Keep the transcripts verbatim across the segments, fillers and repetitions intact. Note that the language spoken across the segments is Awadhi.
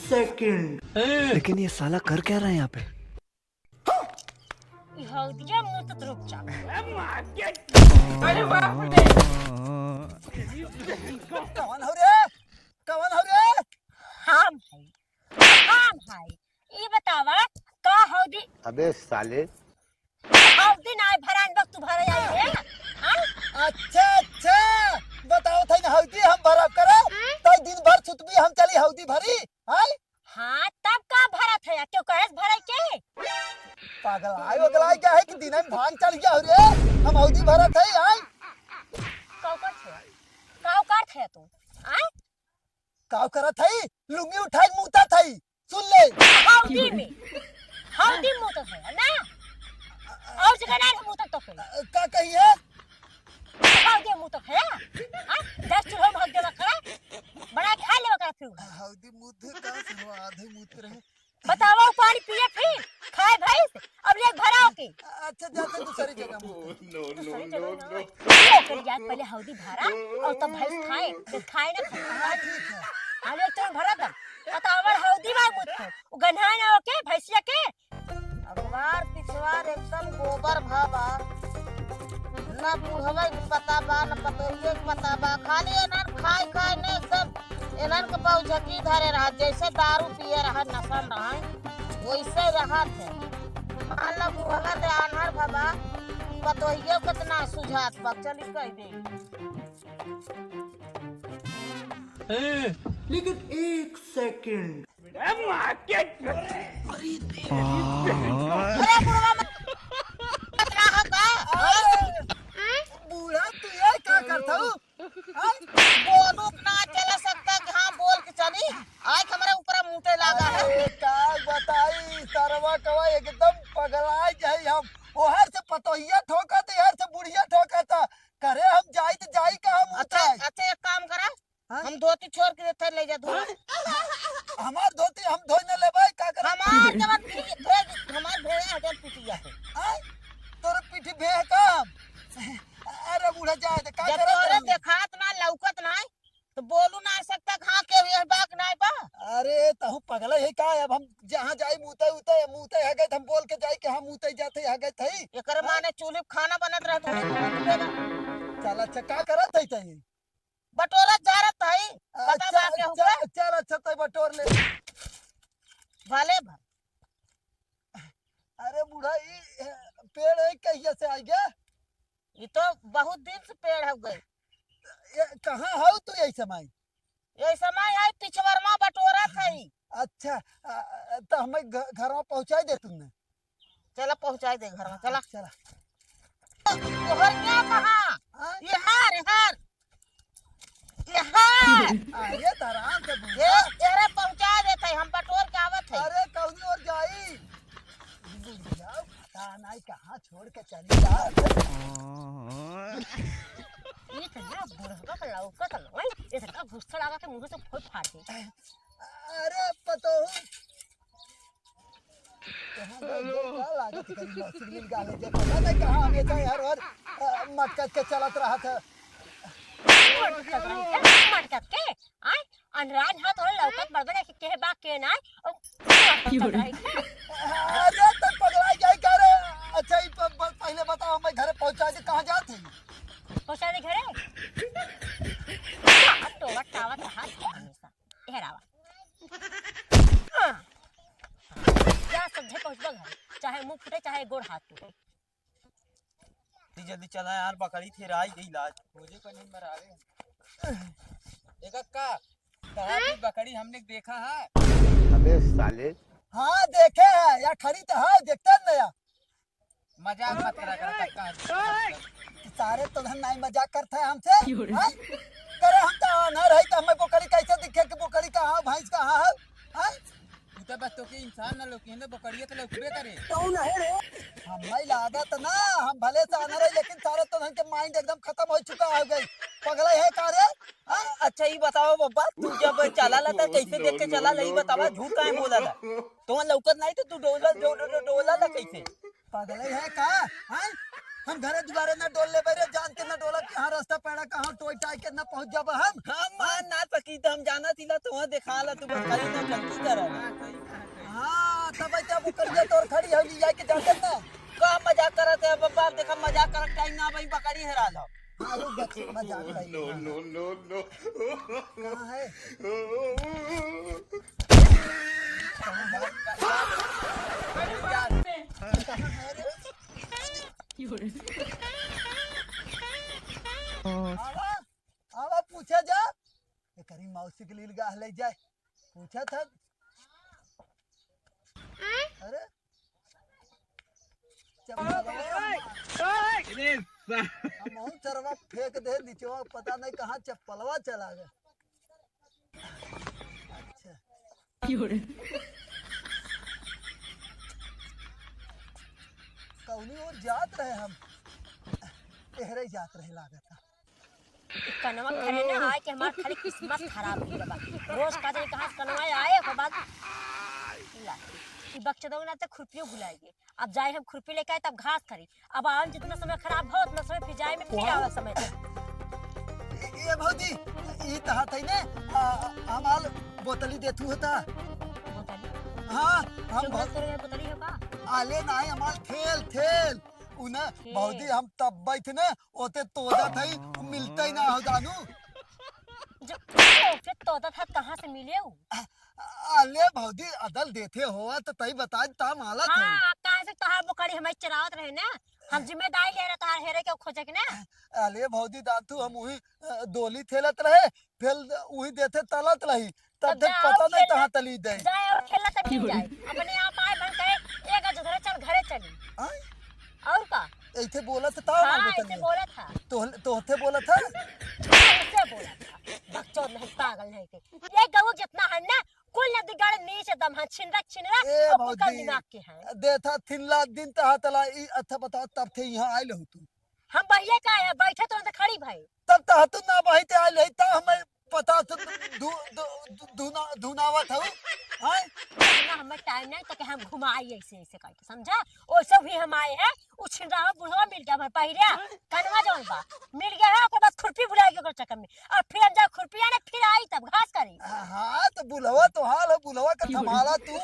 सेकंड। लेकिन ये साला कर क्या रहा है यहाँ पे? ई हौदिया मुतत रुक जा। अरे बाप रे। कवन हौ रे? कवन हौ रे? हम हई। हम हई। ई बतावा, का हौदी अबे साले। हौदी नाय भरान बस तू भरे आई रे। हाँ? अच्छा, अच्छा। बताओ थे ना हौदी हम भरब करे। हाँ? तो दिन भर सुतबी हम चली हौदी भरी। हाँ? हाँ, तब का भरत है? क्यों कहेस भरे के? पागल आय, ओगल आय क्या है कि दिन में भांग चढ़ गया हो रे? हम हौदी भरत है, आय। काउ करत है? काउ करत है तू? आय? काउ करत है? लुंगी उठाई मूतत है। सुन ले। हौदी में। हौदी में मूतत है, ना? और जगह ना मूतत तो कोई। का कही है? हौदी मूतत है? हाँ? दस चूल्हो में हौदी देवा करा। बना के खा लेवा करा फिर। हौदी मूत का सुनो, आधे मूत रहे। बतावा, पानी पिए फिर, खाए भैंस, अब ले भराओ के। अच्छा, जाते दूसरी जगह मूत। दूसरी जगह ना। ये कर यार, पहले हौदी भरा और तब भैंस खाए, फिर खाए ना खाए। हाँ, ठीक है। हम एक तुम भरा दम। बतावा, हौदी बार मूत को। वो गन्हाए ना होके, भैंसिया के। अगवार पिछवार एकदम गोबर भा बा। ना बुढ़वा के पता बा, ना पतोहिए के पता बा। खाली एनन खाए खाए ने एकदम एनन के पौझकी धरे रहा, जैसे दारू पिए रहा, नशा में रहा, वैसे रहत है। मान लो बुढ़वा ते आन्हर भा बा, पतोहिए कितना सुझात बा, चली कह दे। लेकिन एक सेकंड। अरे बुढ़वा मत रहा का? अरे, बूढ़ा तू ये का करत हऊ? हाँ? बोलो ना चला सकता कि हाँ बोल के चली। आज हमारे ऊपर मूते लागा है। अरे का बताई सरवा कवा एकदम पगला जाई हम। ओहर से पतोहिया ठोकत, एहर से बुढ़िया ठोकत। करे हम जाई त जाई का हम अच्छा, उताई। अच्छा एक काम करा, हाँ? हम धोती छोड़ के देते ले जा धो। हमार धोती हम धोई न लेबै, का करब? हमार जवन पी-, भेज, हमार भेजा है जवन पिटिया है। हाँ? तोर पीठी भेह का हम? अरे बूढ़ा जाए दे, का जब करत तोरे रहू? देखात ना, लौकत ना, तो बोलू ना सकता, हाँ, के ये बात ना बा। अरे, तहू पगला है का? अब हम जहाँ जाई मूते उते, मूते है गए, हम बोल के जाई कि हम मूते जाते है गए थे। एकर हाँ? माने चूल्हे पे खाना बनत रहत है, तो बोल देगा। चल, अच्छा, का करत है तई? बटोरत जा रहत है, पता अच्छा, बा केहू अच्छा, के? चल, अच्छा, तई बटोर ले। भले भा। अरे बूढ़ा, ई, ए, पेड़ है कहिया से आई गया? ये तो बहुत दिन से पेड़ हो गए। ये कहाँ हो तू यही समय? यही समय आई पिछवरमा बटोरत है। अच्छा, आ, आ, तो हमें घ-, घर में पहुँचाई दे तुमने। चला पहुँचाई दे घर में, चला। चला। तोहर क्या कहा? हाँ? ये हार, ये हार। ये हार। अरे, तो आराम से बुढ़िया। ये, तेरे पहुँचा देते, हम बटोर के आवत है। अरे, कौनी ओर जाई? बुढ़िया, पता नहीं कहाँ छोड़ के चली जा। इतना बुढ़वा का लौकत नहीं, इतना गुस्सा लगा के मुंह से फूल फाड़ दे। अरे, पतोहू, कहाँ गई, गई, का लागत करी, मौसी मिल गा ले, जे पता नहीं कहाँ हमेशा हर, हर, अ, मटकत के चलत रहत है। मटकत रही है, मटकत के, आय, अनराज हाथ और लौकत बड़बड़ के, के बा, के ना, और मटकत रही है। अरे, तो पगला जाए का रे? अच्छा, ई प-, प-, पहले बताओ, मैं घरे पहुँचा दे, कहाँ जात है? पहुँचा दे घरे? टोला टावत रहा हमेशा। हेरावा। हाँ। जा, सभे पहुँचबा घर, चाहे मुँह फूटे, चाहे गोड़ हाथ टूटे। जल्दी, जल्दी चला यार, बकरी थेराई गई लाज। मुझे को नहीं मरावे। एक अक्का, कहा भी बकरी हमने देखा है? अबे साले। हाँ, देखे है, या खड़ी तो है, देखते न या। मजाक मत करा कर, कक्का। कि सारे तो धन नाई मजाक करता है हमसे, क्यों रे? हाँ? करे हम तो आन्हर है, तो हमें बोकरी कैसे दिखे कि बोकरी कहाँ, भैंस कहाँ है? हाँ? तू तो बस तोके इंसान ना लौकी, ना बोकरिया तो लौकबे करे। कौन है रे? हमें लागत ना, हम भले से आन्हर है, लेकिन सारे तो धन के mind एकदम खत्म हो चुका हो गई, पगले है का रे? हाँ? अच्छा, ई बतावा बब्बा, तू जब चला ला, तो कैसे देख के चला ला, ई बतावा, झूठ काहे बोला ला? तो लौकत नहीं, तो तू डोला, डो-, डो-, डो-, डोला ला कैसे? पगले है का? हैं? हम घरे दुआरे ना डोल लेबे रे, जान के ना डोलब कि हाँ, रास्ता पैड़ा कहाँ टोई टाई के ना पहुँच जाबा हम। हम मान ना सकी तो हम जाना थी ला, तो वहाँ देखा ला, तू बकरी ना गलती कर। हाँ, तब क्या बकरिया तोर खड़ी है, ले जाके जाते ना। का मजाक करत है बाबा? देखा, मजाक करत टाइम ना भाई, बकरी हेरा लो। अरे, बच्चे, मजाक नहीं। No, no, no, no। कहाँ है? कहाँ है? आवा, आवा, पूछा जा। एकरी मौसी के लिए गाह ले जाए। पूछा था। अरे, चप्पलवा हम, हम चरवा फेंक दे नीचवा, पता नहीं कहाँ चप्पलवा चला गया। अच्छा। कौनी ओर जात रहे हम? एहरे जात रहे लागत। ई कनवा खरे ना आए कि हमार खाली किस्मत खराब हो गइल बा। रोज का जाने कहाँ से कनवा आए, ओकर बाद ला, ई बकचोदवा ना तो खुरपियो भुलाएगी। अब जाए हम खुरपी लेके आए, तब घास खरी। अब आवे में जितना समय खराब हो, उतना समय फिर जाए में फिर आवे समय। ए, ए भौजी, ई तो हाथ है ने, आ, हमाल बोतली देथू होता। बोतली? हाँ, हम जो बोल- बोतली है, बोतली है का? आले ना है, हमाल थेल, थेल। उन्हें थेल। भौजी हम तब बैठ ने, ओते तोदा था, मिलते ही ना हो जानू। जो ओके तोदा था, कहाँ से मिले उ? अले भौजी, अदल देते हो तो तई बता, ता मालत है। हाँ, काहे से तोहार बोकरी हमारी चरावत रहे ना, हम जिम्मेदारी ले रहे तोहार हेरे के खोजे के ना। अले भौजी, दान तू हम उही, अ, दोली थेलत रहे, फिर उही देते तलत रही, तब तब तक जाओ पता नहीं खेलना, कहाँ तली दे। जाए और खेलना तब मिल जाए। अपने आप आए बन के, "ए गज उधरे चल, घरे चली।" आय? और का? ऐसे बोलत था, हाँ, बोलत ऐसे नहीं। बोलत था। तो, तोहते बोलत था? ऐसे बोलत था। बकचोद नहीं, पागल नहीं थे। ये गऊ जितना है ना, कुल नदी गड़ नीचे दम है, छिनरा छिनरा, ए और कुकर भौजी, दिमाग के हैं। देथा थिल्ला दिन तहा तला, ई अच्छा बताओ, तब थे यहाँ आए लहू तू? हम बहिए का है, बैठे तो खड़ी भाई। तब तहा तू ना बहिते आए लही, तब हमें पता तो धु-, धु-, धु-, धुना-, धुनावत हऊ, हैं? इतना हमें टाइम नहीं तो कि हम घुमाई ऐसे, ऐसे करके, समझा? ओइसे भी हम आए हैं, उ छिनरावा बुढ़वा मिल गया हमारे पहिरा, कनवा जौन बा, मिल गया है, ओकर बाद खुरपी भुलाएगी ओकर चक्कर में। और फिर हम जाए खुरपी आने, फिर आई तब घास करी। हाँ, तो बुढ़वा तो हाल हो, बुढ़वा के थमाला तू,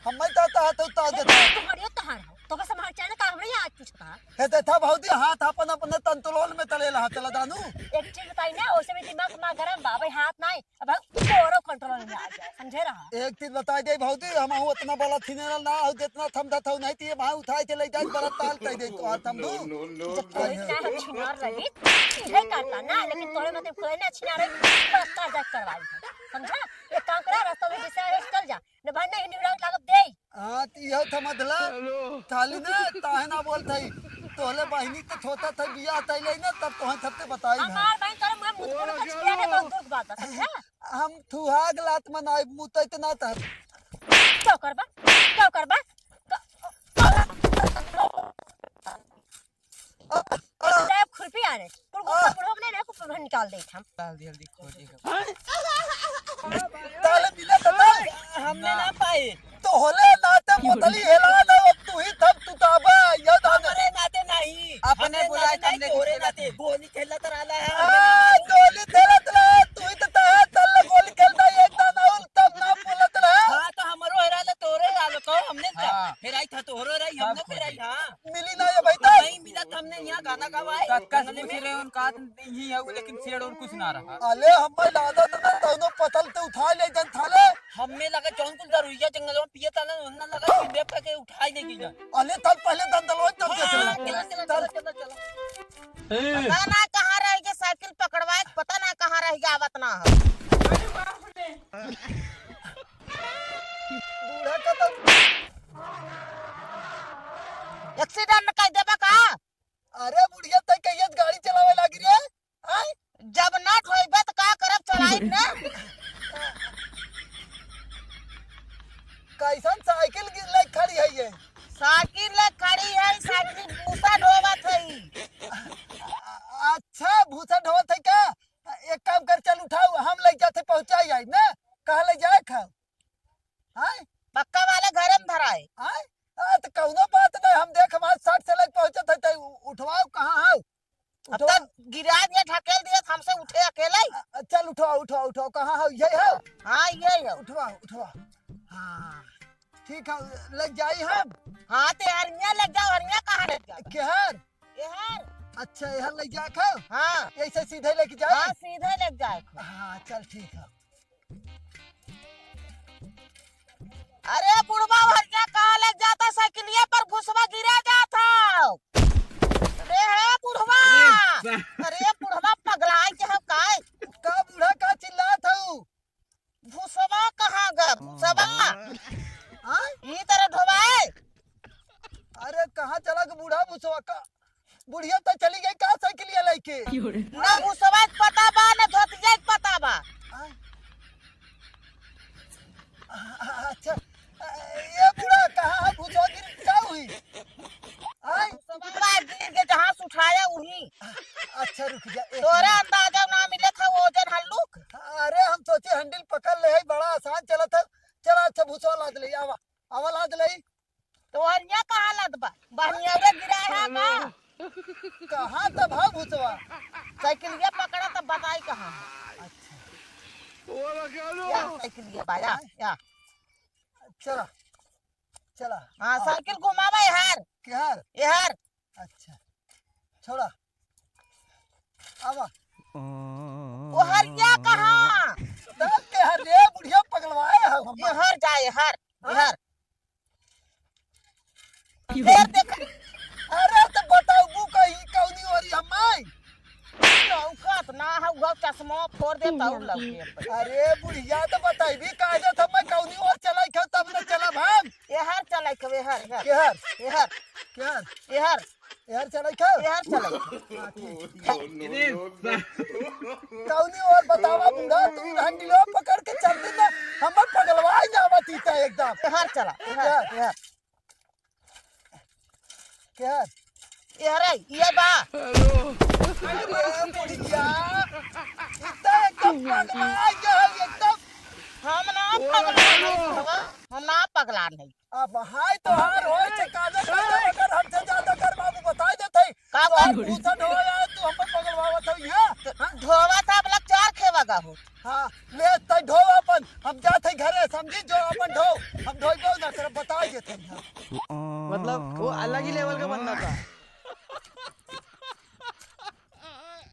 हमें तो आता है तो ताजे था। तुम्हारी तो हार हो, तो बस हमारे चैनल का हमरे यहाँ आज पूछता है। हे देखा भौजी, हाथ अपन अपने तंतुलोल में तले रहा, चला जानू। एक चीज बताई ना, ओसे भी दिमाग मा गरम बा, भाई हाथ नाई, अब तोरो कंट्रोल में आ गया, समझे रहा। एक चीज बताई दे भौजी, हम हूँ उतना बड़ा थिनेला ना हो, जितना थम धत हो नहीं, तो ये भाई उठाए के ले जाए, बड़ा ताल कह दे तो हाथ थम दू। No, no, no, जब no। कोई चाहे छिनार रही, इहे करता ना, लेकिन तोरे मतलब कोई ना छिनार रही, बड़ा ताल जाके करवाई है, समझा? एक काम करा, रास्ता में जैसे आए, चल जा, न भाई नहीं निवड़ा लागत दे। हाँ, तो यह समझ ला। हेलो। थाली ने, ताहे ना बोलत हई। तोहले बहिनी के छोटा था, बियाह तैले ना, तब तोहे सबके बताई ना। हमार बहिन तोरे मुँह मुँह बोले कुछ किया ना, बहुत दुख बात बा, समझा? हम थुहाग लात मनाई, मुँह तो इतना था। क्या करबा? क्या करबा? जाए खुरपी आने। कुल गुस्सा आ। बुढ़ो के नहीं ना, कुल निकाल दे हम। डाल दे, हल्दी खोजे के। ताले मिला तो ना। हमने ना पाए। तो होले नाते बोतली हेला ना, अब तू ही थम तू ताबा, याद आ ना। हमारे नाते नहीं। अपने हमने बुलाए नाते नहीं, तमने तोरे किसके नाते। नाते? गोली खेलत रहला है। आ, गोली खेलत रहे, तू ही तो तहे, तल गोली खेलता, एक दाना उल तब ना बोलत रहे। हाँ, तो हमरो हेरा ले, तोरे हेरा ले, कहो हमने क्या? हाँ। हेराई था, तोरो हेराई, हमने सब हेराई, खोजे। हाँ। मिली ना ये भाई तो। नहीं मिला तो हमने यहाँ गाना गवाए। कक्का से जंगल में। पूछ रहे हो, उनका हाथ नहीं है वो, लेकिन छेड़ और कुछ ना रहा। अले हमें लादा तो ना तौनो पतल ते उठा ले जन थाले। हमें लगा जौन कुल दरुइया जंगल में पिए ताला, उन्ना लगा कि बेप के उठाई ले गई जान। अले तब पहले दंदलो तब देख ले। हाँ, चला, चला, चला, चला, चला। पता ना कहाँ रह गए साइकिल पकड़वाए, पता ना कहाँ रह गया, आवत ना है। बूढ़ा का तो एक्सीडेंट कर देबा का? अरे बुढ़िया, तै कहिया गाड़ी चलावे लागी रे? आय? जब नट होइबे त का करब, चलाइब ना। कैसन साइकिल ले खड़ी है ये? साइकिल ले खड़ी है, साइकिल भूसा ढोवत है। अच्छा, भूसा ढोवत है का? एक काम कर, चल उठाओ, हम ले जाते पहुँचाई आई ना। कहाँ ले जाए खाओ? आय? पक्का वाले घरे में धराए। आय? आ, त कउनो बात नहीं, हम देख, हम आज सट से लग पहुँचत है, त उ-, उठवाओ, कहाँ हौ? अब उठवाओ। तक गिरा दिया, ढकेल दिया, हमसे उठे अकेले ही। अ, अ, चल, उठवाओ, उठवाओ, उठवाओ, कहाँ हौ? यही हौ? हाँ, यही हौ। उठवाओ, उठवाओ। हाँ, ठीक है, लग जाई हम। हाँ, ते हरिया लग जाओ, हरिया कहाँ लग जाओ? केहर? एहर। अच्छा, एहर लग जाए खौ? हाँ। ऐसे सीधे लेके जाए? हाँ, सीधे लग जाए खौ। हाँ, चल, ठीक है। अरे बुढ़वा, हरिया कहाँ लग जाता, साइकिलिया पर भुसवा गिरा जात हौ। अरे हे बुढ़वा, अरे सा- अरे बुढ़वा पगलाए के हौ काय? का बूढ़ा का चिल्लात हौ? भुसवा कहाँ गा? भुसवा? हाँ? ई तरह ढोवाए? अरे कहाँ चला गा बूढ़ा भुसवा का? बुढ़िया तो चली गई का साइकिलिया लेके? ना भुसवा के पता बा, ना धोतिया के पता बा। हाँ? अच्छा, ये बूढ़ा कहाँ है? भुसवा गिर का हुई? आय? भुसवा गिर के जहाँ से उठाया वही। अच्छा, रुक जा, एक तोरा मिनट। अंदाजा ना मिले था, वजन हल्लुक। अरे, हम सोचे हैंडल पकड़ ले है, बड़ा आसान चलत है। चला, अच्छा, भुसवा लाद ले, आवा, आवा लाद ले। तो हरिया कहाँ लाद बा? बहनिया रे गिरा है का? कहाँ तब है भुसवा? साइकिलिया पकड़ा तब बताई कहाँ है। अच्छा। या, साइकिलिया बा, या, या। चला, चला। हाँ, आवा। साइकिल घुमावा एहर। केहर? एहर। अच्छा, छोड़ा। आवा। ओ हरिया कहाँ? तब केहर रे, बुढ़िया पगलवाए है हम। एहर जा, एहर, हाँ? एहर। फेर देख। अरे, तो बताऊ कहीं कौनी ओरी हम आई? लौकत ना हौ, उहो चश्मा फोड़ दे तौ लौके। अरे बुढ़िया, तो बताइबी कायदे से मैं कौनी ओर चलाई खौ, तब न चलब हम। एहर चलाई खौ, एहर, एहर। केहर? एहर। केहर? एहर। एहर चलाई खौ? एहर चलाई। हाँ, ठीक। कौनी ओर बतावा बूढ़ा, तू हैंडलो पकड़ के चलती ना, हम पगलवाई जावा तीता एकदम। एहर चला, एहर, एहर। एहर। केहर? एहर है, ये बा। अरे बुढ़िया, इतना एकदम पगला गया है, एकदम। हम ना पगला नहीं, हम ना पगला नहीं। अब हाय तोहार हो,